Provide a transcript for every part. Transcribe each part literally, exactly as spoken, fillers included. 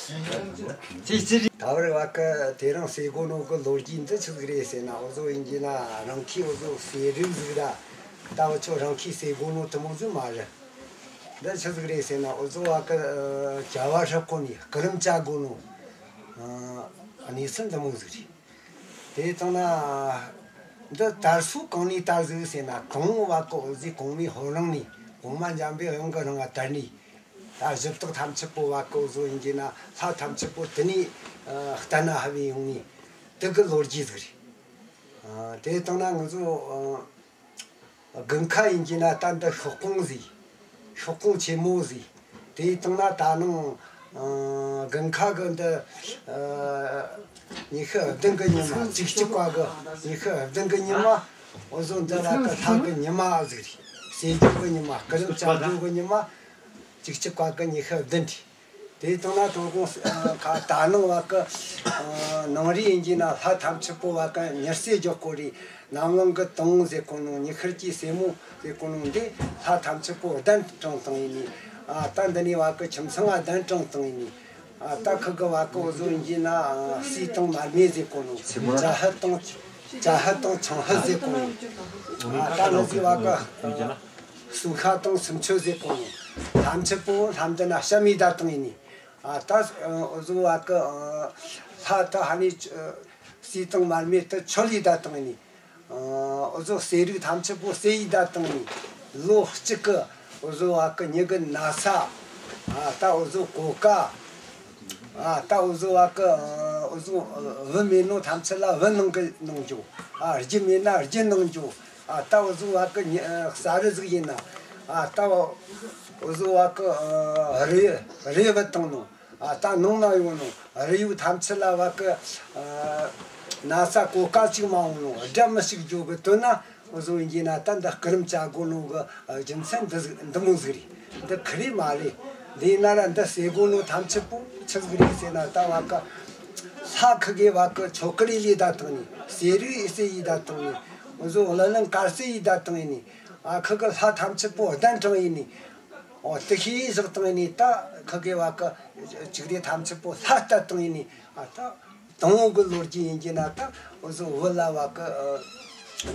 ཅི་ཅི་རེད། ད་བར་བ་ཀི་དེ་རིང་ཟེར་གོ་ནོ་གི་ལོ་རྒྱུས་འདི་ཆི་ཟིག་རེད་ཟེར་ན། འུ་ཟོ་ཡིན་གྱི་ན་རང་ཁའི་འུ་ཟོ་ཟས་རིགས་ཟིག་ར། ད་འུ་ཆོ་རང་ཁའི་ཟེར་གོ་ནོ་དེ་མོ་ཟིག་མ་རེད། འདི་ཆི་ཟིག་རེད་ཟེར་ན། འུ་ཟོ་བ་ཀི་ཨ་བྱ་བ་ཧྲིལ་པོ་ནས་སྐུ་རིམ་བཅའ་གོ་ནོ་ཨ་གནས་ཚུལ་འདི་མོ་ཟིག་རེད། དེ་བཏང་ན་འདི་དར་སྲོལ་གང་ནས་དར་ཟིག་ཟེར་ན། གོང་བ་ཀི་འུ་ཟོའི་གོང་མའི་ཧོར་རང་ནས། གོང་མ་འཇམ་པའི་དབྱངས་གི་རིང་ང་དར་ནས། ད་གཞི་བདག་ཐམས་ཅད་པོ་བ་ཀི་འུ་ཟོ་ཡིན་གྱི་ན་ལྷ་ཐམས་ཅད་པོ་དེ་ནས་ཨ་གཏན་ན་ཕབ་ཡོང་ནས། དེ་གི་ལོ་རྒྱུས་ཟིག་རེད། ཨ་དེ་བཏང་ན་ང་ཚོ་ཨ་དགུན་ཁ་ཡིན་གྱི་ན་ད་འདི་ཤོག་གོང་ཟིག་ཤོག་གོང་ཆེན་མོ་ཟིག་དེ་བཏང་ན་ད་ནངས་ཨ་དགུན་ཁ་གི་འདི་ཨ་ཉི་ཤུ་བདུན་གི་ཉི་མ། བཅུ་གཅིག་པ་གི་ཉི་ཤུ་བདུན་གི་ཉི་མ། འུ་ཟོ་འདི་བ་ཀི་ལྷ་གི་ཉི་མ་ཟིག་རེད། ཟས་རྒྱུ་གི་ཉི་མ། སྐུ་རིམ་བཅའ་རྒྱུ་གི་ཉི་མ། བཅུ་གཅིག་པ་གི་ཉི་ཤུ་བདུན་རེད། དེ་བཏང་ན་དོ་དགོང་ཨ་ཁ་ད་ནངས་བ་ཀི་ཨ་ནངས་རི་ཡིན་གྱི་ན་ལྷ་ཐམས་ཅད་པོ་བ་ཀི་ཉི་ཟེར་རྒྱོ་སྐོར་རེ། ནམ་ལངས་གི་དུང་ཟེར་གོ་ནོ། ཉི་ཤར་གྱི་སྲས་མོ་ཟེར་གོ་ནོ་འདི་ལྷ་ཐམས་ཅད་པོ་གདན་དྲངས་བཏང་ཡིན་ནི། ཨ་ད་འདི་ནས་བ་ཀི་ཁྱིམ་ཚང་ང་གདན་དྲངས་བཏང་ཡིན་ནི། ཨ་ད་ཁི་གི་བ་ཀི་འུ་ཟོ་ཡིན་གྱི་ན་ཨ་སྲས་དང་མར་མེ་ཟེར་གོ་ནོ། བྱ་ཧུ་དང་བྱ་ཧུ་དང་ཆང་ཧུ་ཟེར་གོ་ནོ། ཨ་ད་ང་ཚོའི་བ་ཀི་ཨ་སུ་ཁ་དང་སུམ་ཆོ་ཟེར་གོ་ནོ། ཐམས་ཅད་པོ་ལྷ་མདུན་ན་བཤམས་ཡི་ད་བཏང་ཡིན་ནི། ཨ་ད་འུ་ཟོ་བ་ཀི་ཨ་ལྷ་ད་ཧ་ནི་ཨ་སྲས་དང་མར་མེ་ད་མཆོད་ཡི་ད་བཏང་ཡིན་ནི། ཨ་འུ་ཟོ་ཟས་རིགས་ཐམས་ཅད་པོ་ཟོས་ཡི་ད་བཏང་ནི། ལོ་གཅིག་གི་འུ་ཟོ་བ་ཀི་མྱི་གི་ན་ཚ། ཨ་ད་འུ་ཟོ་གོ་ཀ། ཨ་ད་འུ་ཟོ་བ་ཀི་ཨ་འུ་ཟོ་ཨ་བུ་མེད་ནོ་ཐམས་ཅད་ལ་བུ་གནང་གི་གནང་རྒྱུ། ཨ་རྒྱུ་མེད་ན་རྒྱུ་གནང་རྒྱུ། ཨ་ད་འུ་ཟོ་བ་ཀི་ཉི་ཨ་གསར་བུ་ཟིག་ཡིན་ན། ཨ་ད་འུ་ཟོ་བ་ཀི་ཨ་རེ་རེ་བུ་བཏང་ནོ། ཨ་ད་ནང་ན་ཡོང་ནོ་རི་ཡུལ་ཐམས་ཅད་ལ་བ་ཀི་ཨ་ན་ཚ་གོ་ཀ་ཅིག་མ་འོང་ནོ། དགྲ་མི་ཞིག་འཇོག་གི་དོན་ན་འུ་ཟོ་ཡིན་གྱི་ན་ད་འདི་སྐུ་རིམ་བཅའ་གོ་ནོ་གི་ཨ་རྒྱུ་མཚན་འདི་ཟིག་འདི་མོ་ཟིག་རེད། འདི་ཁི་རེད་མ་རེད། འདི་ཡིན་ན་ར་འདི་ཟེར་གོ་ནོ་ཐམས་ཅད་པོ་ཆི་ཟིག་རེད་ཟེར་ན། ད་བ་ཀི་ལྷ་ཁི་གེ་བ་ཀི་ཆོ་གི་རེ་ལས་ད་བཏང་ནི། ཟས་རིགས་ཟོས་ཡི་ད་བཏང་ནི། འུ་ཟོ་གླུ་ལེན་གར་ཟོས་ཡི་ད་བཏང་ཡིན་ནི། ཨ་ཁི་གི་ལྷ་ཐམས་ཅད་པོ་གདན་དྲངས་ཡིན་ནི། འོ་དེ་ཤེས་བཞག་བཏང་ནི། ད་ཁི་གེ་བ་ཀི་ཅིག་རེ་ཐམས་ཅད་པོ་ལྷ་ལྟ་བཏང་ཡིན་ནི། ཨ་ད་དང་བོ་གི་ལོ་རྒྱུས་ཡིན་གྱི་ན། ད་འུ་ཟོ་བུ་ལ་བ་ཀི་ཨ་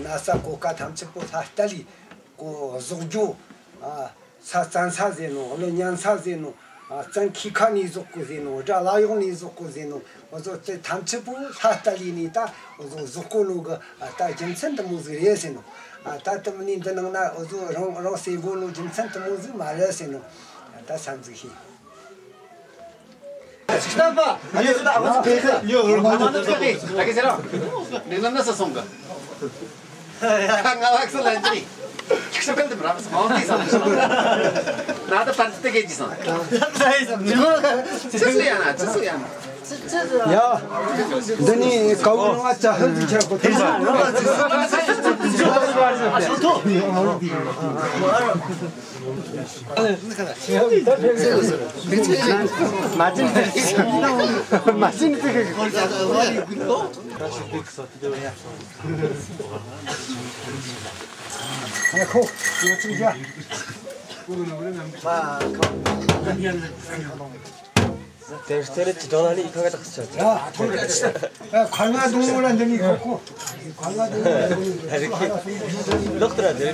ན་ཚ་གོ་ཀ་ཐམས་ཅད་པོ་ལྷ་ལྟ་ལས་གོ་ཟོག་རྒྱུ། ཨ་ཚ་བཙན་ཚ་ཟེར་ནོ། གླུ་ཉན་ཚ་ཟེར་ནོ། ཨ་བཙན་ཁི་ཁ་ནས་ཟོག་གོ་ཟེར་ནོ། དགྲ་ལ་ཡོག་ནས་ཟོག་གོ་ཟེར་ནོ། འུ་ཟོ་དེ་ཐམས་ཅད་པོ་ལྷ་ལྟ་ལས་ནས་ད་འུ་ཟོ་ཟོག་གོ་ནོ་གི་ཨ་ད་རྒྱུ་མཚན་དེ་མོ་ཟིག་རེད་ཟེར་ནོ། ཨ་ད་དེ་མིན་ནི་འདི་ནང་ན་འུ་ཟོ་རང་རང་ཟས་གོ་ནོ་རྒྱུ་མཚན་དེ་མོ་ཟིག་མ་རེད་ཟེར་ནོ། ཨ་ད་བསམ་ཟིག་ཤེས། ཅིག་ལྟ་བ། ཨ་ནི་ད་ཨ་ཙི་ཕེ་ཁ་ཉོ་རུ་མ་ན་ད་ཕེ་ཁ་ད་གེ་ཟེར་རོ། ནི་ལམ་ན་ས་སོང་ག་ང་ལགས་སུ་ལན་ཅི། ཅིག་ཤོ་གལ་དེ་མ་ར་མ་དེ་སང་། ན་ད་པར་ཏི་ཀེ་ཅི་སང་། ཅི་སུ་ཡ་ན་ཅི་སུ་ཡ་ན། ཡ། འདི་ནི་ཀའུ་རང་ང་ཅ་ཧ་ཅི་ཆ་གོ་ཐེ། མ་ཅིན་མ་ཅིན། ཨ་ཁོ། ང་ཚོ་ཡ། དེར་སྟེར་གྱི་དོན་ལ་ནི་ཁ་ཁ་ཐག་ཆོད། ཡ། ཁ་ང་དུང་ལ་འདི་ནི་ཁོ་ཁོ། ཁ་ང་དུང་ལ་འདི་ནི། ལོག་ཏུ་ར་འདི།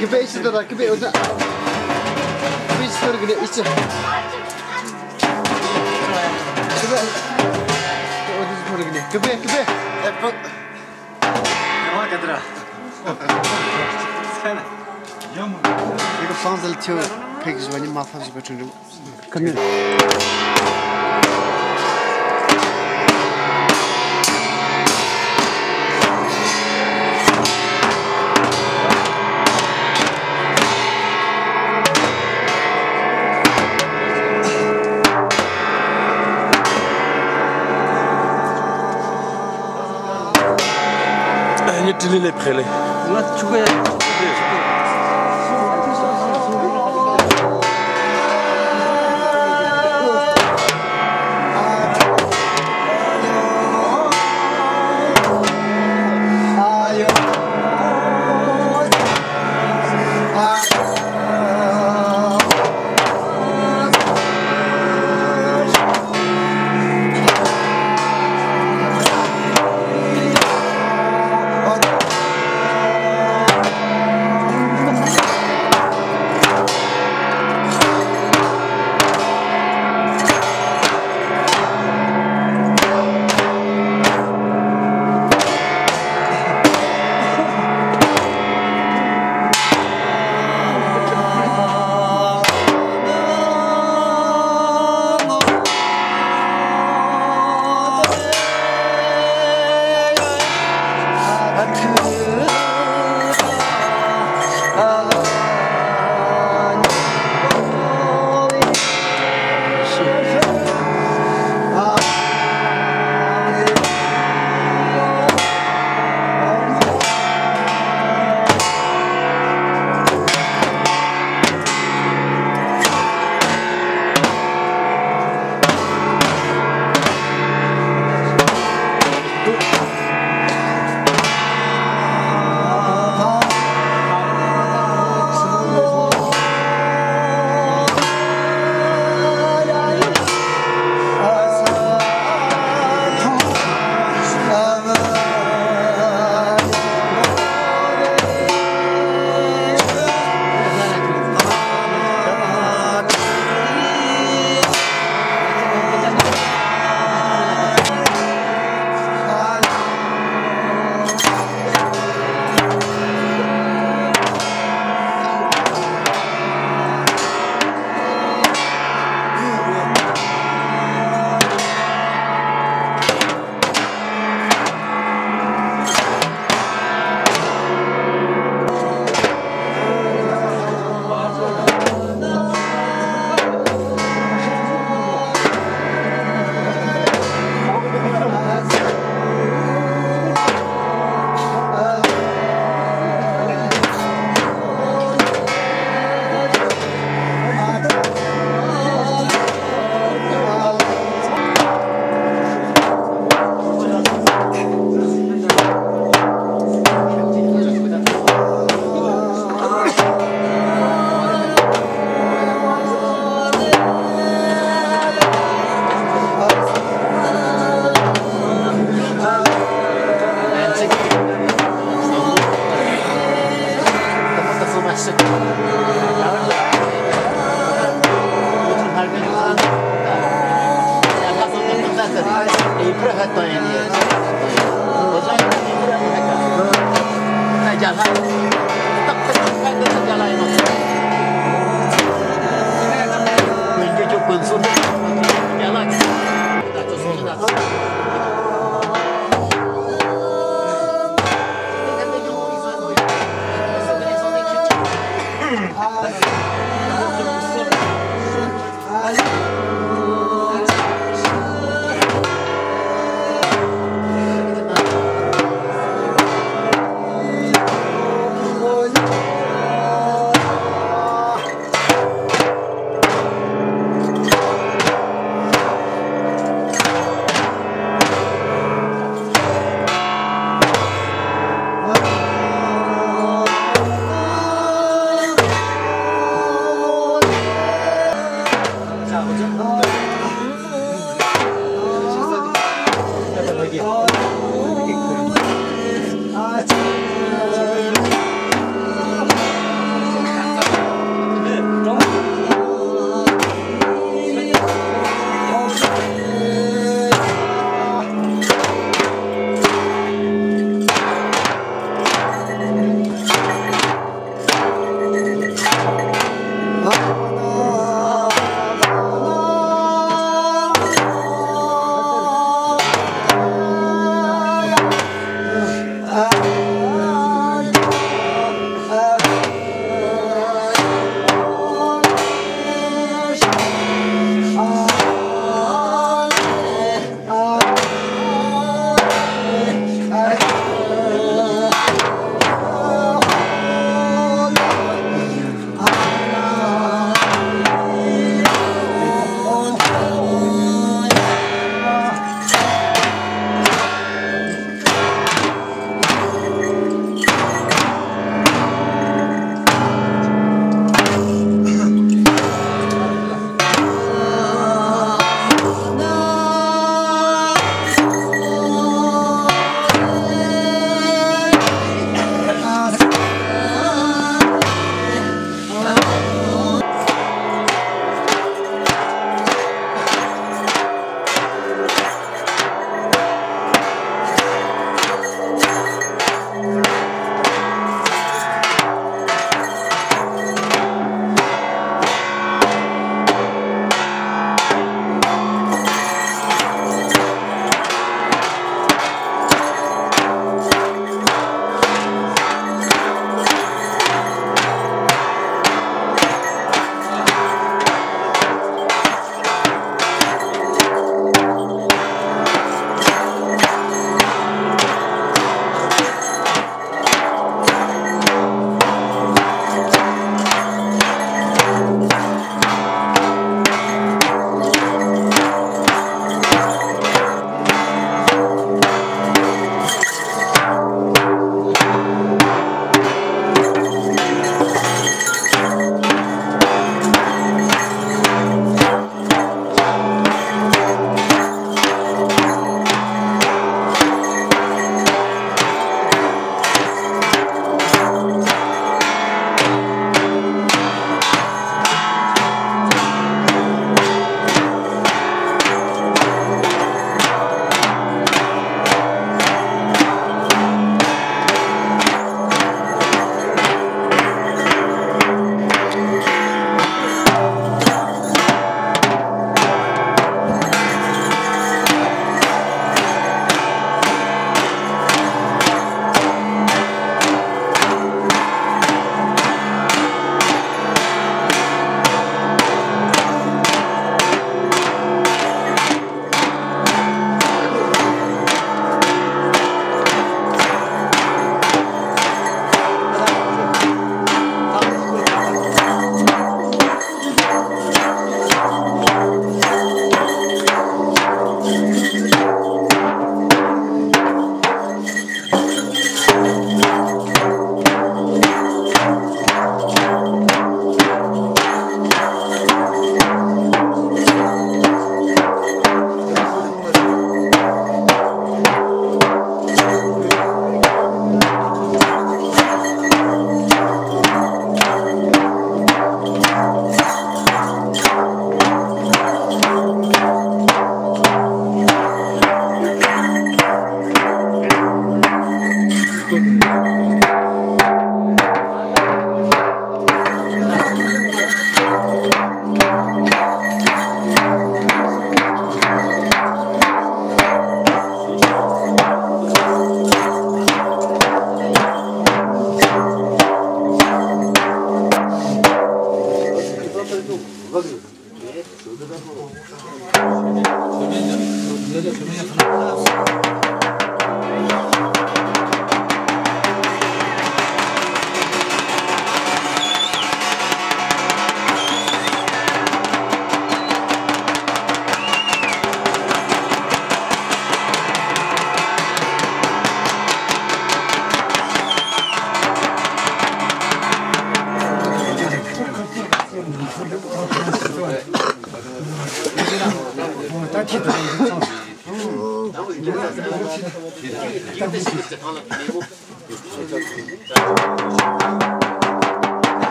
Kebe isi dada, kebe udah. Kebe isi tori gede isi. Kebe. Udah tori gede. Kebe, kebe. Epok. Yawa kadra. Sana. Yamu. Iku fangzal tiu pek zuani ma fangzal betul. Come here. ཉི་ཊི་ལི་ལེ་ཕེ་ལེ། ང་ཆུ་ག་ཡ།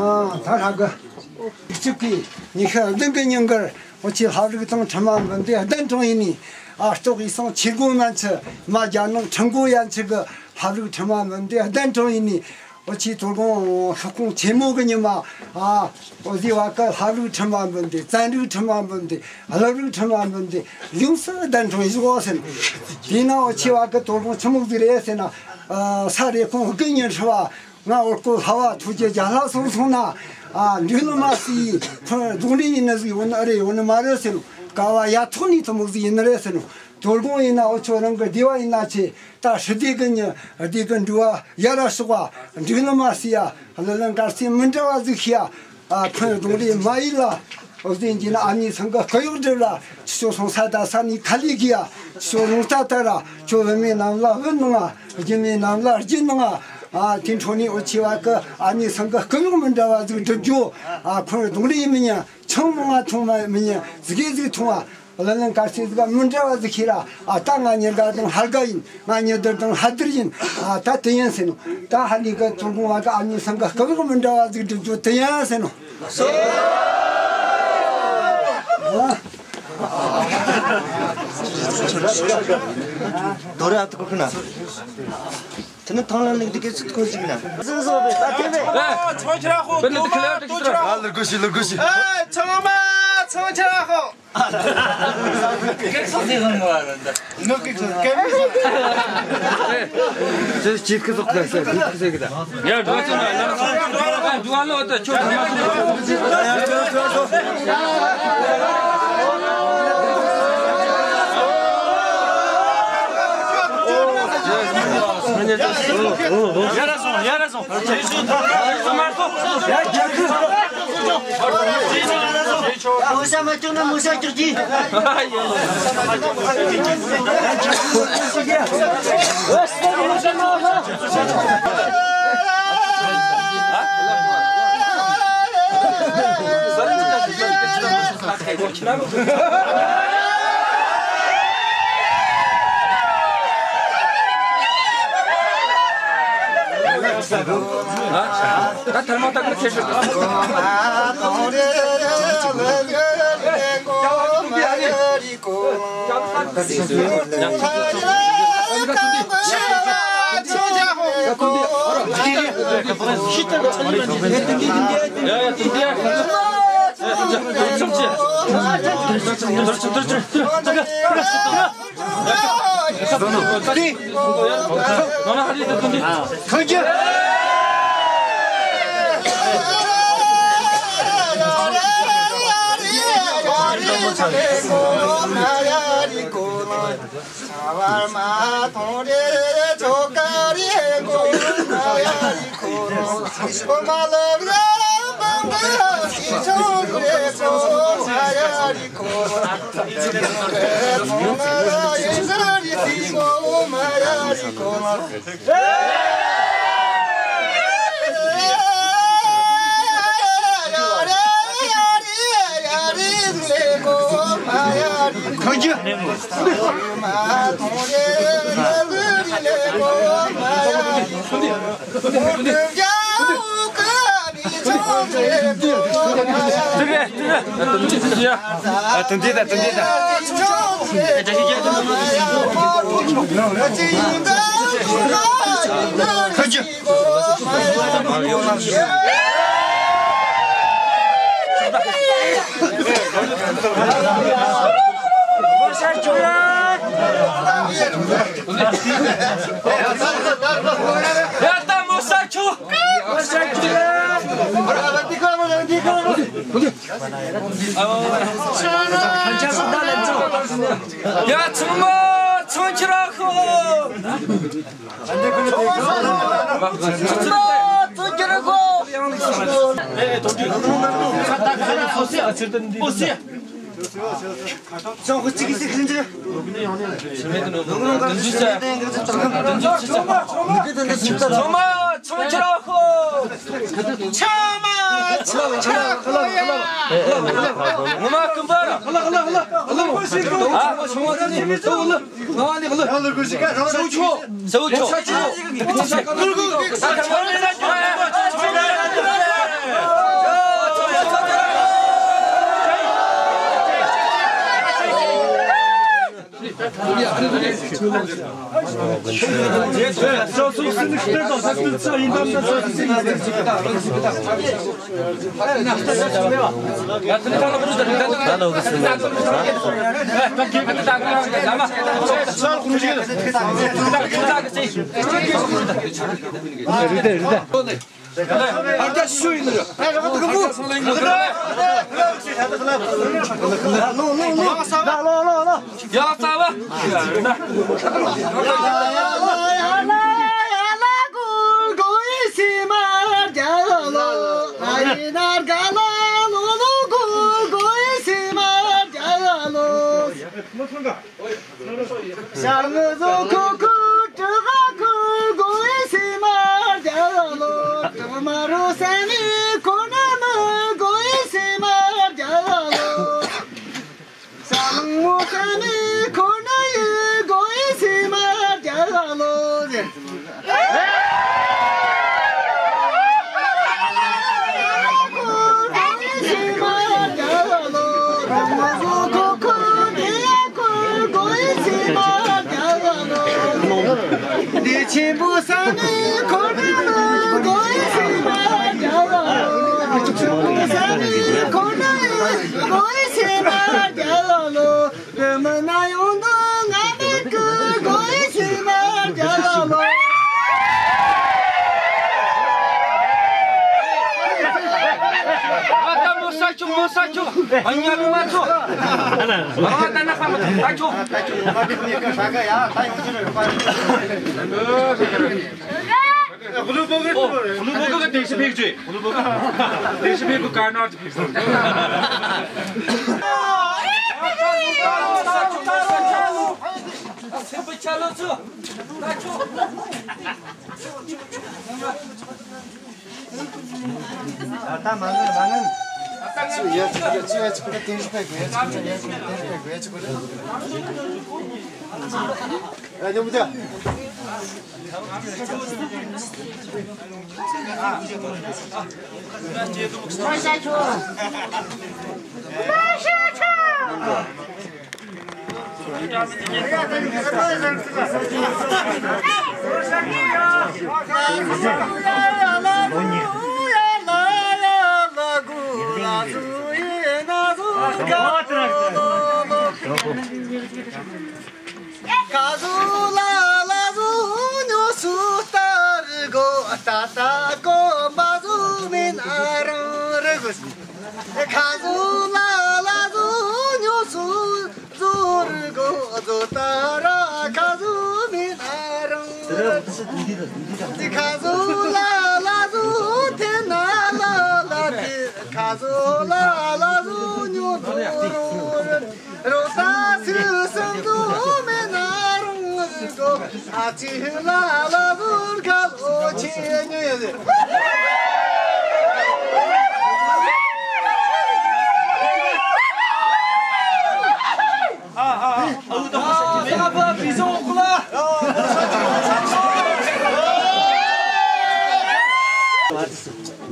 ཨ། ད་ཧྲ་གི། གཅིག་གིས་ཉི་ཤུ་བདུན་གི་ཉིན་དཀར་འུ་ཆོའི་ལྷ་རིགས་དང་ཁྲི་མ་འབུམ་སྡེ་གདན་དྲངས་ཡིན་ནི། ཨ། སྟོག་ཡི་སང་ཆོས་སྒོ་ནན་ཆུ་མ་རྒྱ་ནག་ཁྲིམས་སྒོ་ཡན་ཆོད་གི་ལྷ་རིགས་ཁྲི་མ་འབུམ་སྡེ་གདན་དྲངས་ཡིན་ནི། འུ་ཆོའི་དོལ་གོང་ཤོག་ཁོངས་ཆེན་མོ་གི་ཉི་མ། ཨ། འོ་ཟེར་བ་གི་ལྷ་རིགས་ཁྲི་མ་འབུམ་སྡེ། བཙན་རིགས་ཁྲི་མ་འབུམ་སྡེ། གླུ་རིགས་ཁྲི་མ་འབུམ་སྡེ་ཡོངས་སུ་གདན་དྲངས་ཡོད་ཟེར་ནོ། དེས་ན་འུ་ཆོ་བ་གི་དོལ་གོང་ཆི་མོ་ཟིག་རེད་ཟེར་ན། ཨ། ས་རེ་ཁོང་དགུ་ཉི་ཧྲི་བ། ང་འོ་སྐོལ་ལྷ་བ་ཐུགས་རྗེ་རྒྱ་ལྷ་སོང་སོང་ན། ཨ། འབྲུག་ལུ་མ་སི་ཡི་ཕུ་རྫོང་རིགས་ཡིན་ནི་ཟིག་ཡོད་ནི་ཨེ་རེད། ཡོད་ནི་མ་རེད་ཟེར་ནོ། ཀ་བ་ཡ་ཐོག་ནས་ཐུ་མོ་ཟིག་ཡིན་ནི་རེད་ཟེར་ནོ། དོལ་གོང་ཡིན་ན་འུ་ཆོ་རང་གི་སྡེ་བ་ཡིན་ན་ཆེ། ད་ཧྲི་སྡེ་གི་ཉི་སྡེ་གི་འབྲུག་བ་ཡ་ར་ཤོག་བ། འབྲུག་ལུ་མ་སི་ཡ། ལི་ལི་མགར་སེ་མི་འདྲ་བ་ཟིག་ཤི་ཡ། ཨ། ཕུ་རྫོང་རིགས་མ་ཡིན་ལ། འོ་ཟེར་གྱིན་ཨ་ནེ་ཚང་གི་སྐུ་གཡོག་སྒྲུབ་ལ། ཁྱེད་ཚོ་སོང་ས་ད་ས་ནས་ཁ་ལས་གི་ཡ། ཁྱེད་ཚོ་རུང་ད་ད་ར། ཁྱོད་བུད་མེད་རྣམས་ལ་བུ་གནང་ང་། རྒྱུ་མེད་རྣམས་ལ་རྒྱུ་གནང་ང་། ཨ། དེ་འཕྲོ་ནས་འུ་ཆོ་བ་གི་ཨ་ནེ་ཚང་གི་སྐུ་གཡོག་མི་འདྲ་བ་ཟིག་སྒྲུབ་རྒྱུ། ཨ། ཁོང་རྫོང་རིགས་མི་ཉན། ཆང་མང་ང་འཐུང་མ་མི་ཉན། ཟིག་གེ་ཟིག་འཐུང་ང་། ལི་ལི་མགར་སེ་ཟིག་ག་མི་འདྲ་བ་ཟིག་ཤི་ར། ཨ། ད་ང་ཉི་དགའ་དང་ལྷ་དགའ་ཡིན། ང་ཉི་དར་དང་ལྷ་དར་ཡིན། ཨ། ད་དེ་ཡིན་ཟེར་ནོ། ད་ཧ་ནི་གི་དོལ་གོང་བ་གི་ཨ་ནེ་ཚང་གི་སྐུ་གཡོག་མི་འདྲ་བ་ཟིག་སྒྲུབ་རྒྱུ་དེ་ཡིན་ཟེར་ནོ། ཨ། དོ་ར་ཨ་ཏི་ཀོ་ཁུ་ན། དེ་ནི་ཐང་ལ་ལེགས་དེ་གེ་ཚིག་ཁོ་ཟིག་ན། ཟིག་ཟོ་བེ་ད་ཏེ་བེ། ཨ། ཚང་ཆ་ཧོ། ཨ། ལུ་གུ་ཤི་ལུ་གུ་ཤི། ཨ། ཚང་མ་ཚང་ཆ་ཧོ། ཀེག་སོ་ཟེར་བ་ནོ་བ་ར་འདི། ནོ་ཀེག་སོ་ཀེག་སོ། ཅི་ཅི་ཀི་ཟོག་ད་ཟེར་ཀི་ཟེར་གི་ད། ཡ་འགྲོ་ཚོ་ན་ཡ་འགྲོ་ཨ་འགྲོ་ཨ་ལོ་ད་ཁྱོད་ཐ་མ་ཚོ། ཡ་ར་སོང་ཡ་ར་སོང་། ད་ཐལ་མོ་ད་གི་ཁྱེར་ཤོག་གང་ཅི། ཨ། དོན་དེ་དང་དོན་དེ་དང་། གང་ཅི། ཡ། ཚང་མ་ཚང་ཁྱེར་ཤོག། ཚང་མ་ཚང་ཁྱེར་ཤོག། ཚང་མ་ཚང་ཁྱེར་ཤོག་ཡ། ངོ་མ་ཀུན་པར། ཨ། ཚང་མ་ཚང་མ། ང་ལ་ལ། ང་ལ་ལ། ང་ལ་ལ། ང་ལ་ལ། ང་ལ་ལ། ང་ལ་ལ། ཨ་ད་མོ་ས་ཆུ། མོ་ས་ཆུ། ཨ་ཉ་རུ་མ་ཆུ། ཨ་ད་ན་ཁ་མ་ད་ཆུ། ཨོ། ཀླུ་བོ་གི་དེ་ཤི་ཕེག་ཅེ། ཀླུ་བོ་གི་དེ་ཤི་ཕེག་གི་ཀར་ནར་ཅི་ཕེག་སོང་།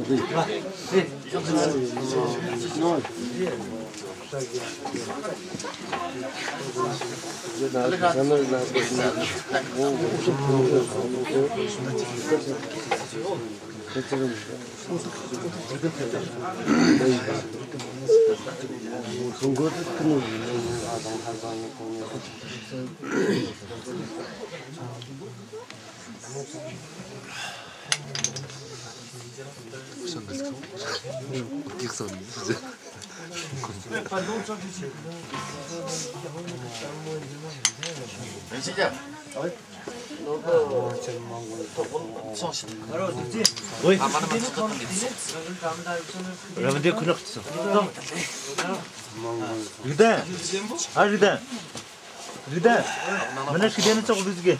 ར་བ་འདི་ཁུ་ནག་ཚོ། རིག་ལྡན། ཨ་རིག་ལྡན། རིག་ལྡན། མི་ནག་ཤི་དེ་ནི་ཅོག་རིག་གི།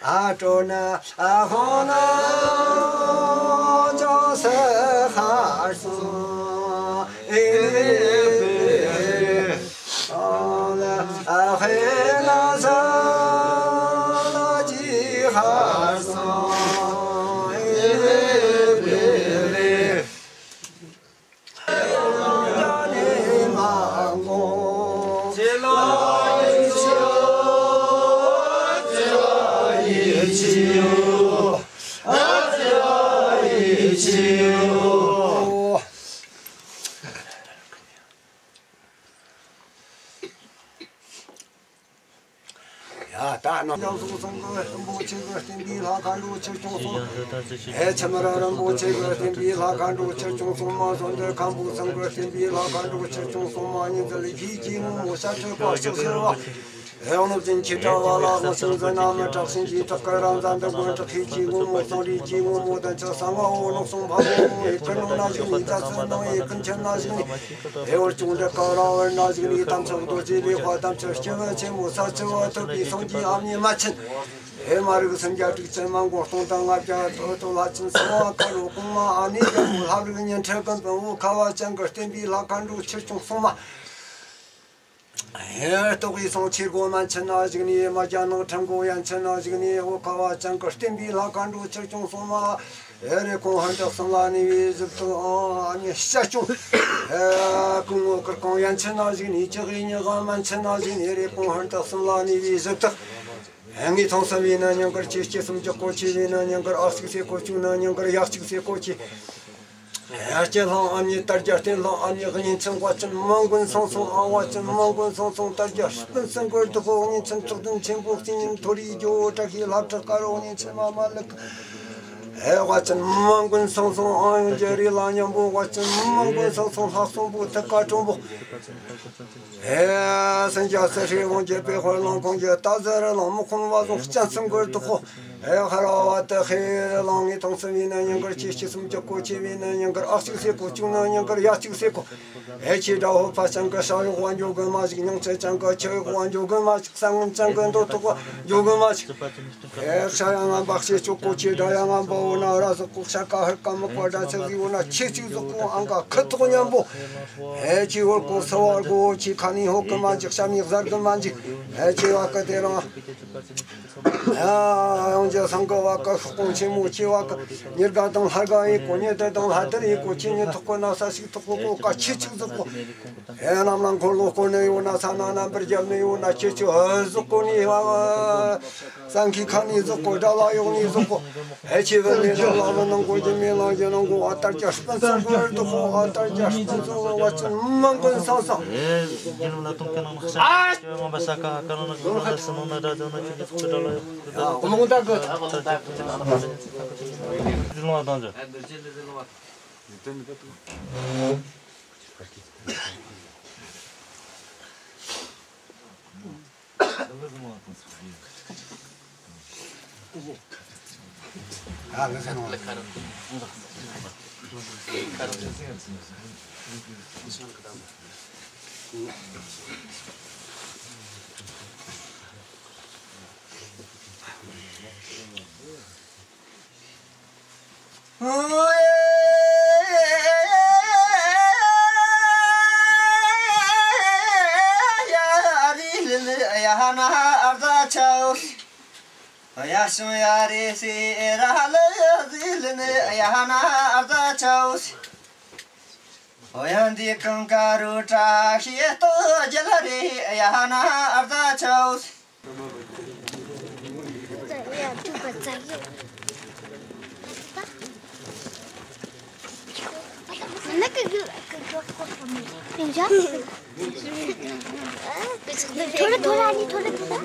ཨ་ཀྲོ་ན་ཨ་ཧོ་ན་ཅོ་སེ་ཧར་སོ་ཨེ་ཨ་ཧེ་ན་ས་ལ་ཅི་ཧར་སོ་ཨེ། ཡ་ད་ནི། ཡང་སོང་སོང་གི་རིན་པོ་ཆེ་གི་བསྟན་པའི་ལྷ་མཁའ་འགྲོ་ཆེ་ཆུང་གསུམ། ཨེ་ཆི་མི་ར་རིན་པོ་ཆེ་གི་བསྟན་པའི་ལྷ་མཁའ་འགྲོ་ཆེ་ཆུང་གསུམ་མ། ཟོན་འདྲེ་མཁན་པོ་ཚང་གི་བསྟན་པའི་ལྷ་མཁའ་འགྲོ་ཆེ་ཆུང་གསུམ་མ། ཉི་ཟླ་ལི་ཁྱི་ཀྱི་ངོ་མོ་ཤ་ཁྲག་པ་ཤག་ཤི་བ། ཨེ་ཡོང་ནུབ་ཅན་ཁྱི་དྲ་བ་ལ་མ་སུ་ཟ་ན་མི་དྲག་སེང་གི་དྲག་གི་རང་ཟ་འདི་མགོན་དྲག་ཁྱི་ཀྱི་ངོ་མོ་གཙང་རིས་ཀྱི་ངོ་མོ་དང་ཆ་ས་ང་འོ་ནོག་སོང་ཕ་བོ་ཡེ་ཀུན་ནང་ན་བཞིན་ནི་ད་སུ་ནང་ཡེ་ཀུན་ཆེན་ན་བཞིན་ནི། ཨེ་བོར་ཅུང་འདྲ་ཀ་ར་བར་ན་ཞིག་ནི་དམ་ཚོགས་རྡོ་རྗེ་ལས་དཔའ་དམ་ཚོགས་སྐྱེ་བོ་ཆེན་མོ་ས་ཆུ་བ་ཐུབ་པའི་སངས་རྒྱས་ཨ་མྱེས་མ་ཆེན། ཨེ་མ་རིག་སུམ་བརྒྱ་དྲུག་ཅུ་མ་མགོན་སྟོང་དང་ལྔ་བརྒྱ་ཐོ་ཐོ་ལྷ་ཆེན་སོང་བ་ཀ་རོ་གོང་མ་ཨ་ནེ་རྒྱལ་པོ་ལྷ་རིགས་ཉི་ཁྲི་ཀུན་སྤུན་བོ་ཁ་བ་ཅན་གྱི་བསྟན་པའི་ལྷ་མཁའ་འགྲོ་ཆེ་ཆུང་སོང་མ། ཧེ་རྟོགས་པའི་སོང་ཆེ་སྒོ་མན་ཆེན་ན་བཞུགས་ནས། མ་རྒྱ་ནག་ཁྲིམས་སྒོ་ཡན་ཆེན་ན་བཞུགས་ནས། འོ་ཁ་བ་ཅན་གྱི་བསྟན་པའི་ལྷ་མཁའ་འགྲོ་ཆེ་ཆུང་སོང་མ། ཨེ་རེ་གོང་ཧན་དྲག་གསུམ་ལ་གནས་པའི་གཟུགས་དང་། ཨ་ནི་ཤ་ཆུང་ཨེ་སྐུ་ངོ་གུར་གོང་ཡན་ཆེན་ན་བཞུགས་ནས། ཅི་གི་ཉི་ག་མན་ཆེན་ན་བཞུགས་ནས། ཨེ་རེ་གོང་ཧན་དྲག་གསུམ་ལ་གནས་པའི་གཟུགས་དང་། ངེས་ཐང་གསུམ་པའི་ནི་ཉིན་དཀར། ཆེ་སྐྱེས་སུམ་ཅུ་སོ་གཅིག་པའི་ནི་ཉིན་དཀར། ཨ་གཅིག་ཚེས་སོ་གཅིག་ནི་ཉིན་དཀར། ཡ་གཅིག་ཚེས་སོ་གཅིག་ཡ་སྐྱེས་ལྷང་ཨ་མྱེས་དར་རྒྱས་བསྟན་ལྷང་ཨ་མྱེས་གཉིས་ཚན་བ་ཅན་མ་མགོན་སང་སོང་། ཨ་བ་ཅན་མ་མགོན་སང་སོང་། དར་རྒྱས་སྤུན་སེང་གི་བདག་པོ་གཉིས་ཚན་བཅུ་བདུན་ཆེན་པོ་གཅིག་ཉིན་མཐོ་རིས་ཇོ་བོ་བཀྲ་ཤིས་ལྷ་བྲག་དཀར་རོ་གཉིས་ཚན་མ་མ་ལུག་ཨེ་བ་ཅན་མ་མགོན་སང་སོང་། ཨ་ཡོང་རྒྱ་རི་ལ་མཉམ་པོ་བ་ཅན་མ་མགོན་སང་སོང་། ལྷག་སོང་པོ་ཐུག་ཀ་གྲོང་པོ། ཨེ་སེང་རྒྱ་སེ་ཧྲི་ཝང་རྒྱལ་པོའི་དཔལ་གླང་གོང་རྒྱལ་རྟ་ཟེར་གླང་མི་ཁོང་བ་ཟུང་སྤྱན་སེང་གི་དུ་ཁོ། ཨེ་ཧ་ར་བ་ཏི་ཧེ་གླང་ངེས་ཐང་སུམ་པའི་ནི་ཉིན་དཀར། ཆེ་སྐྱེས་སུམ་ཅུ་སོ་གཅིག་པའི་ནི་ཉིན་དཀར། ཨ་གཅིག་ཚེས་སོ་གཅིག་ནི་ཉིན་དཀར། ཡ་གཅིག་ཚེས་སོ་གཅིག་ཨེ་ཆེ་དགྲ་བོ་ཕ་ཅན་གི་ཤ་གཡོག་བ་འཇོ་གི་མ་ཞིག་མྱང་ཚེ་ཅན་གི་ཆུ་གཡོག་བ་འཇོ་གི་མ་ཞིག་ས་ངན་ཅན་གི་འདོད་ཐོག་བ་འཇོ་གི་མ་ཞིག་ཨེ་ཤ་ཡ་ང་འབག་ཤེས་ཆོག་གོ་ཆེ། དགྲ་ཡ་ང་འབག་འོ་ན་ར་ཟོག་གོ། ཤ་ཀ་ཧར་ཀ་མི་ཀ་དགྲ་ཆག་ཟི་འོ་ན་ཆེ་ཆུག་ཟོག་གོ། ཨང་ཀ་ཁུ་ཐོག་མཉམ་པོ། ཨེ་ཆེ་ཧོར་གོ་ས་བར་གོ། ཆེ་ཁ་ནི་ཧོ་ཀི་མ་འཇིག་ཤ་མི་གཟར་གི་མ་འཇིག་ཨེ་ཆེ་བ་ཀི་དེ་རང་། ཨ་ཡང་རྒྱ་སང་གི་བ་ཀི་ཤོག་གོང་ཆེན་མོ་ཆེ་བ་ཀི། ཉེར་དགའ་དང་ལྷ་དགའ་ཡིན་གོ། ཉེར་དྲུག་དང་ལྷ་དར་ཡིན་གོ། ཆེ་ཉེ་ཐོག་གོ་ན་ས་ཞིག་ཐོག་གོ་གོ་ཀ་ཆེ་ཆུག་ཟོག་གོ། ཨེ་ནམ་ལང་འཁོར་ལོ་སྐོར་ནས་ཡོད་ན། ས་ན་ནམ་པར་རྒྱབ་ནས་ཡོད་ན། ཁྱེད་ཆོ་ཨ་ཟོག་གོ་ནི་ཨ་སང་ཁི་ཁ་ནི་ཟོག་གོ། དགྲ་ལ་ཡོག་ནི་ཟོག་གོ། ཨེ་ཆེ་བེ་ལེ་ནང་ལ་བེ་ནང་གོ། ཇི་མེ་ལང་ཇི་ནང་གོ། ཨ་དར་རྒྱ་སྤུན་སང་གོ་ཨ་དོ་ཁོ། ཨ་དར་རྒྱ་སྤུན་སང་བ་ཅན་མང་གོ་སང་སང་། ཨེ་ཇི་ལ་ཏོང་ཁ་ནང་ཤ་ཅོ་ཡང་བ་ས་ཀ་ཀ་ནང་ན་ས་ནང་ན་དགྲ་ཅོ་ན་ཆུ་ཀི་ཚོགས་དགྲ་ལ་ཡོག་ཨ་ཀོ་མོང་ད་གི་ལོང་བ་དང་ཇོ། ཐོ་རེ་ཐོ་རེ། ཨ་ནི་ཐོ་རེ་ཐོ་རེ།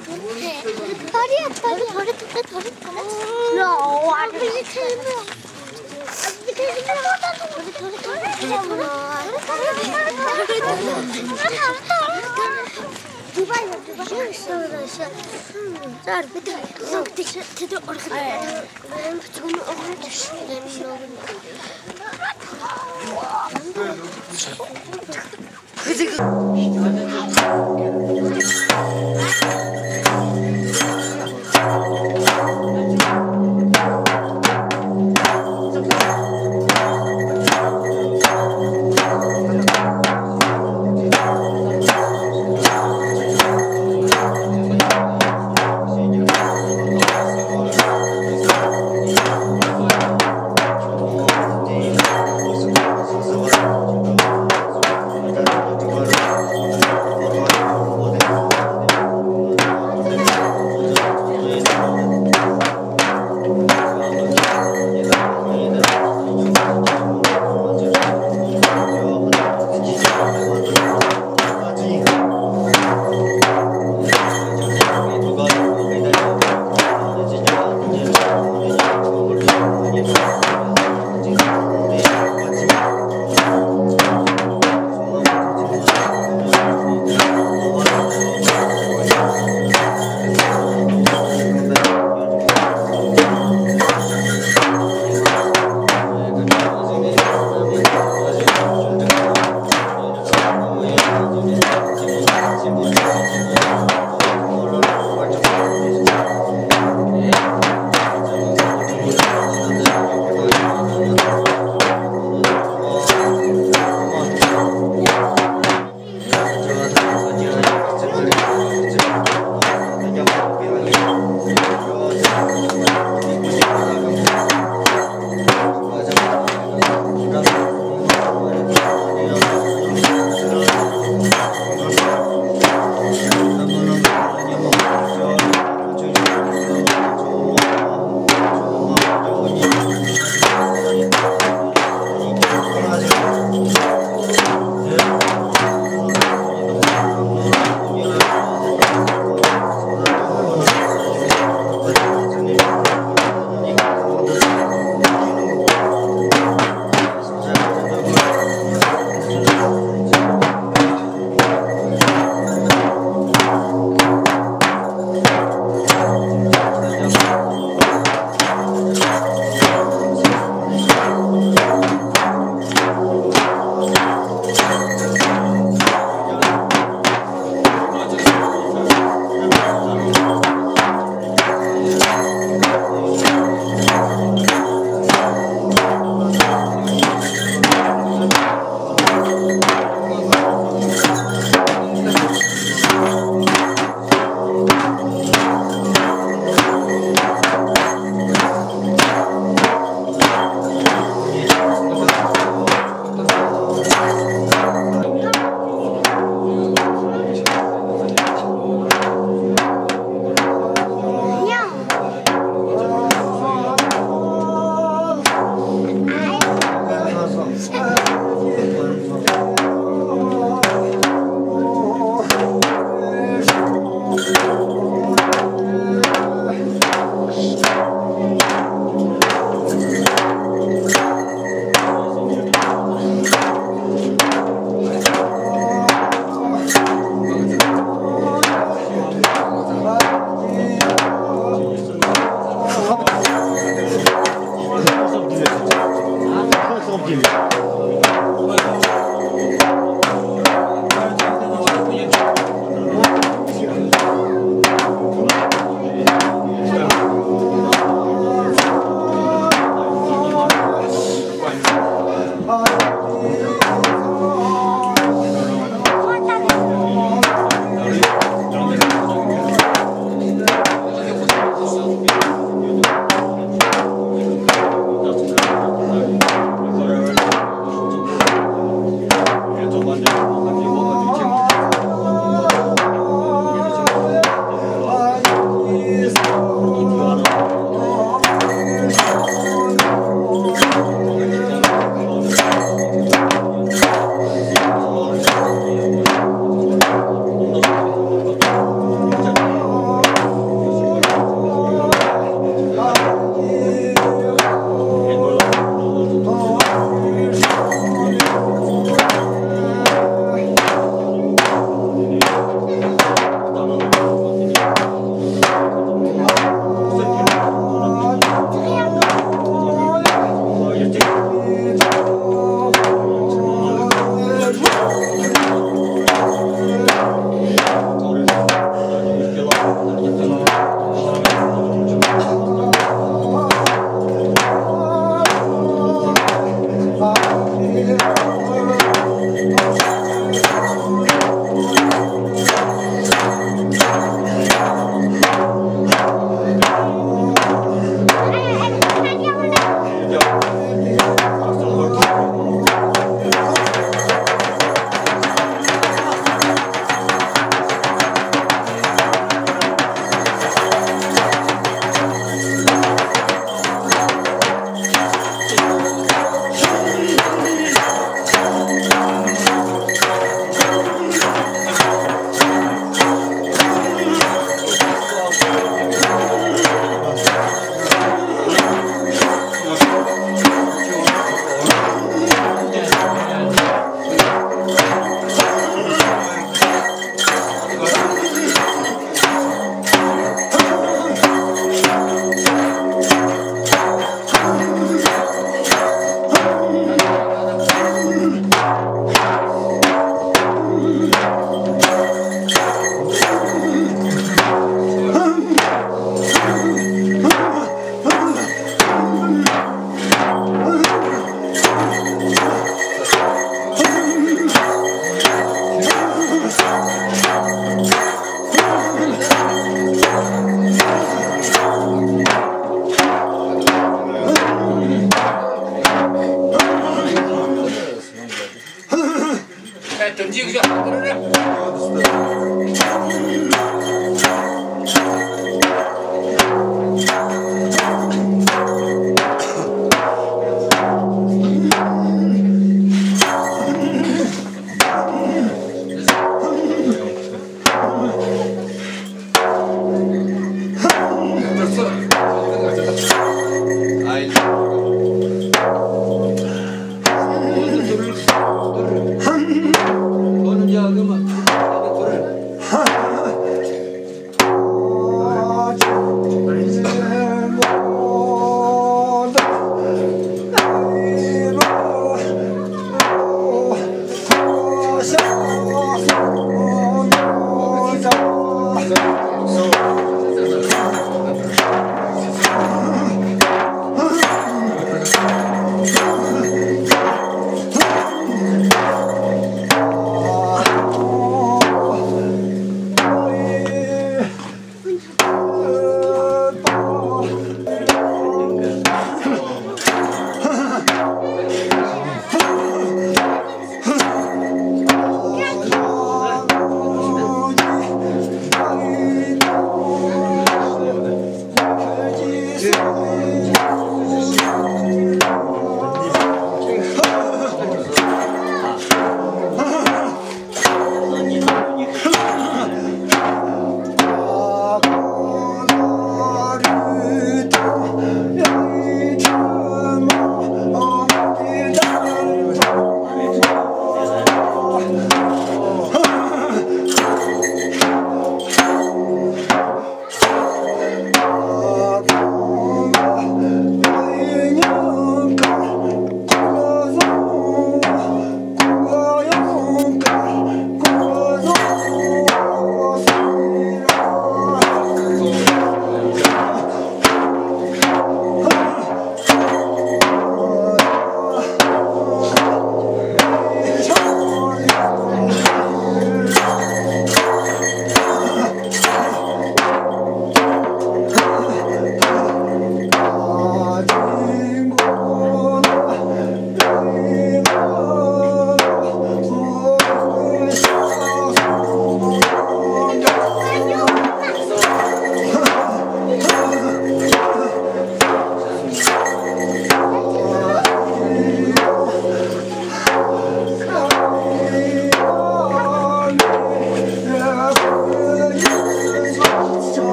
ཐོ་རེ་ཐོ་རེ་ཐོ་རེ་ཐོ་རེ། ལོ་ཨ་ཐོ་རེ་ཐོ་རེ།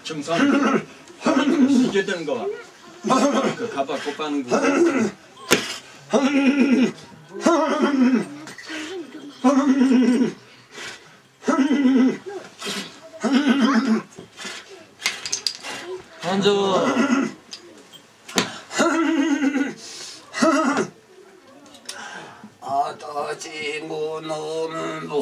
ཁྱིམ་ཚང་ཞིག་གི་དོན་གོ། ཁ་པ་ཁོ་པ་ནང་གི། ཨ་ད་ཅི་མགོ་ནོར་མིན་པོ།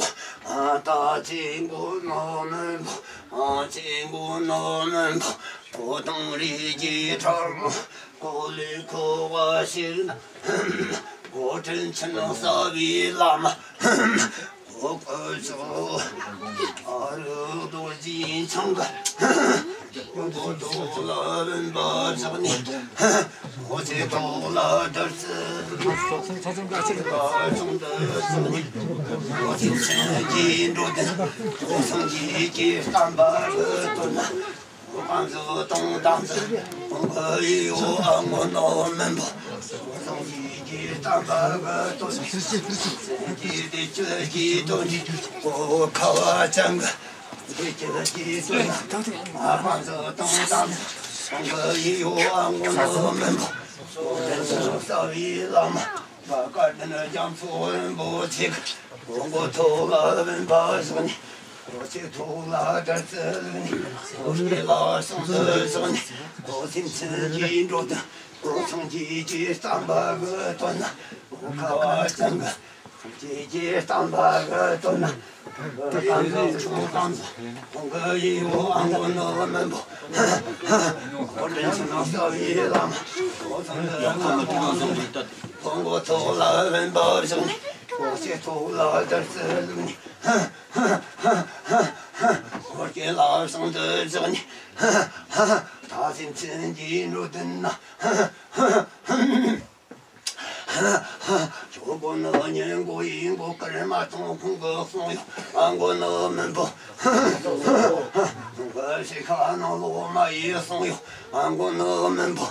ཨ་ད་ཅི་མགོ་ནོར་མིན་པོ། ཨ་ཅི་མགོ་ནོར་མིན་པོ། གོ་དང་རིགས་ཀྱི་ཁྲག་མོ། གོ་ལས་ཁོ་བ་ཞིག་ན། གོ་དྲིན་ཆེན་གསལ་བའི་བླ་མ། གོ་བར་ཤོག་ཨ་རུ་རྡོ་རྗེ་འཆང་གི། གོ་ཐོག་ལ་བུམ་པ་བཞག་ནས། གོ་ཚེ་ཐོག་ལ་བདུད་རྩི། གོ་ཚོགས་འདི་བཞག་ནས། གོ་ཚེ་ཆེན་གྱི་འགྲོ་དོན། གོ་སངས་རྒྱས་ཀྱི་བསྟན་པ་གི་དོན་ན། གོ་གང་ཟག་དང་དམ་ཚིག་གོང་གི་ཡིད་འོང་ངོ་ནོར་མིན་པོ། གོ་སངས་རྒྱས་ཀྱི་བསྟན་པ་གི་དོན་ན། སེམས་ཀྱི་བདེ་སྐྱིད་ཀྱི་དོན་ནི། གོ་ཁ་བ་ཅན་གྱི་བདེ་སྐྱིད་ཀྱི་དོན་ན། གོ་གང་ཟག་དང་དམ་ཚིག་གོང་གི་ཡིད་འོང་ངོ་ནོར་མིན་པོ། གོ་དྲིན་ཆེན་གསལ་བའི་བླ་མ། བཀའ་དྲིན་རྒྱ་མཚོ་རིན་པོ་ཆེ། གོ་མགོ་ཐོག་ལ་བུམ་པ་བཞག་ནས། གོ་ཚེ་ཐོག་ལ་བདུད་རྩི་བླུགས་ནས། གོ་སྐེ་ལ་ཟངས་གྲི་བཞག་ནས། གོ་སེམས་ཅན་གྱི་འགྲོ་དོན། གོ་སངས་རྒྱས་ཀྱི་བསྟན་པ་གི་དོན་ན། གོ་ཁ་བ་ཅན་གྱི་སངས་རྒྱས་ཀྱི་བསྟན་པ་གི་དོན་ན། གོ་གང་ཟག་དང་དམ་ཚིག་གོང་གི་ཡིད་འོང་ངོ་ནོར་མིན་པོ། གོ་དྲིན་ཆེན་གསལ་བའི་བླ་མ། གོ་ཚོགས་འདི་བཞག་ནས། གོ་མགོ་ཐོག་ལ་བུམ་པ་བཞག་ནས། གོ་སྐེ་ཐོག་ལ་བདུད་རྩི་བླུགས་ནས། གོ་སྐེ་ལ་ཟངས་གྲི་བཞག་ནས། ད་སེམས་ཅན་གྱི་འགྲོ་དོན་ན། ཁྱོད་མགོ་ནི་གཉན་མགོ་ཡིན་མགོ་དཀར་མ་དང་ཁོང་གི་གསུང་ཡོད། ཨ་མགོ་ནི་མིན་པོ། ཁོང་གི་ཕྱི་ཁ་ནང་ལོགས་མ་ཡི་གསུང་ཡོད། ཨ་མགོ་ནི་མིན་པོ།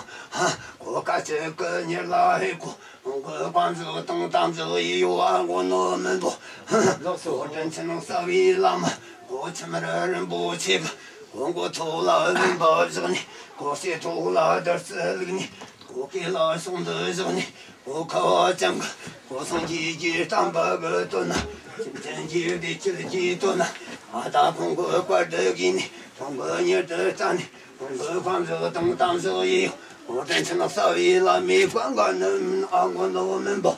གོ་ཁ་ཅིག་གི་ཉེར་ལ་ཧེ་གོ། ཁོང་གི་དཀོན་མཆོག་དང་དམ་བཞག་ཡིད་འོང་ངོ་ནོར་མིན་པོ། གོ་དྲིན་ཆེན་གསལ་བའི་བླ་མ། གོ་ཁྱམས་ར་རིན་པོ་ཆེ་གི། གོ་མགོ་ཐོག་ལ་བུམ་པ་བཞག་ནས། གོ་སྐེ་ཐོག་ལ་བདུད་རྩི་བླུགས་ནས། གོ་སྐེ་ལ་ཟངས་གྲི་བཞག་ནས། གོ་ཁ་བ་ཅན་གི། གོ་སངས་རྒྱས་ཀྱི་བསྟན་པ་གི་དོན་ན། སེམས་ཅན་གྱི་བདེ་སྐྱིད་ཀྱི་དོན་ན། ཨ་ད་ཁོང་གི་བཀའ་དྲིན་གྱིས་ནི། ཁོང་གི་ཉེར་དུ་བསྟན་ནས། ཁོང་གི་དཀོན་མཆོག་དང་དམ་བཞག་ཡིད་འོང་། གོ་དྲིན་ཆེན་གསལ་བའི་བླ་མའི་བཀའ་འགའ་ནི་ཨ་མགོ་ནི་མིན་པོ།